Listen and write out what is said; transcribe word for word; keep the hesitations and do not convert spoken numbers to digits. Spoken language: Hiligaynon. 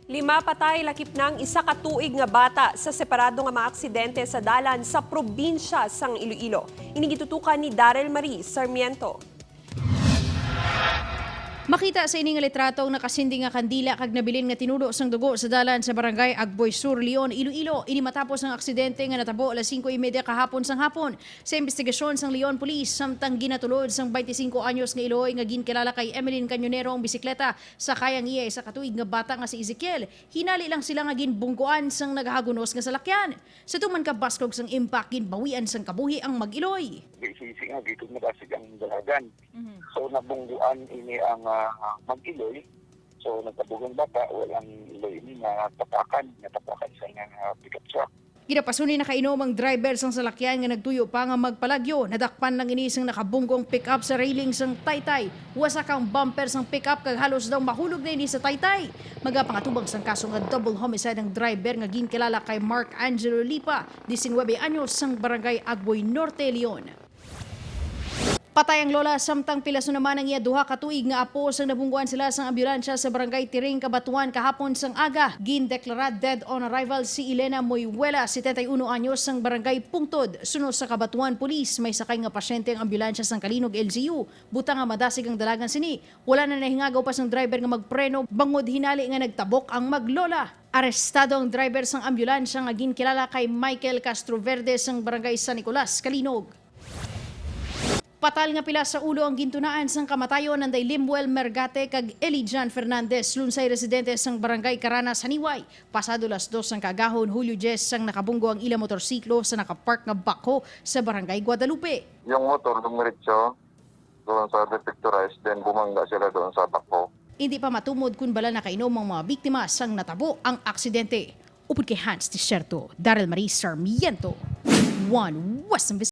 Lima patay lakip na ang isa ka tuig nga bata sa separado nga mga aksidente sa dalan sa probinsya sang Iloilo. Ini gitutukan ni Daryl Marie Sarmiento. Makita sa ini nga litrato ang nakasindi nga kandila kag nabilin nga tinulo sang dugo sa dalan sa Barangay Agboy Sur, Leon, Iloilo. Ini matapos ang aksidente nga natabo alas singko y media kahapon sang hapon. Sa imbestigasyon sang Leon Police, samtang ginatulod sang twenty-cinco anyos nga iloy nga ginkilala kay Emeline Cañonero ang bisikleta, sakay ang iya isa ka tuig nga bata nga si Ezekiel. Hinali lang sila nga ginbungguan sang nagahagunos nga salakyan. Sa tuman ka baskog sang impact, ginbawian sang kabuhi ang mag-iloy. Di sisi nga gitong nabasig ang dalagan. Mhm. So, nabungguan ini ang, ah, mag-iloy. So, nagkabugang bata, walang iloy ini nga tapakan, nga tapakan sa nga, ah, pickup truck. Ginapasunay nakainom ang driver sang salakyan nga nagtuyo pa nga magpalagyo. Nadakpan lang ini sang nakabunggo ang pick-up sa railing sang taytay. Wasak ang bumper sang pick-up kag halos daw mahulog na ini sa taytay. Magapangatubang sang kaso nga double homicide ang driver nga ginkilala kay Mark Angelo Lipa, diecinuebe anyos, sang Barangay Agboy Norte, Leon. Patay ang lola, samtang pilaso naman ang iya duha ka tuig nga apo sang nabungguan sila sang ambulansya sa Barangay Tiring, Cabatuan, kahapon sang aga. Gindeklara dead on arrival si Elena Moyuela, setenta y uno anyos, sang Barangay Pungtod. Suno sa Cabatuan Police, may sakay nga pasyente ang ambulansya sang Calinog L G U, butang nga madasig ang dalagan sini. Wala na nahingagaw pa sang driver nga magpreno, bangod hinali nga nagtabok ang maglola. Arestado ang driver sang ambulansya nga ginkilala kay Michael Castroverde sang Barangay San Nicolas, Calinog. Patal nga pilas sa ulo ang gintunaan sang kamatayon nanday Limuel Mergate kag Eli John Fernandez, lunsay residente sang Barangay Caranas, Haniway. Pasado las dos sang kaagahon, Hulyo diyes, sang nakabunggo ang ila motorsiklo sa nakapark nga backhoe sa Barangay Guadalupe. Yung motor dumiretso doon sa Defectorized, then bumangga sila doon sa backhoe. Hindi pa matumod kung bala nakainom ang mga biktima sang natabo ang aksidente. Upod kay Hans Desierto, Daryl Marie Sarmiento, One Western Visayas.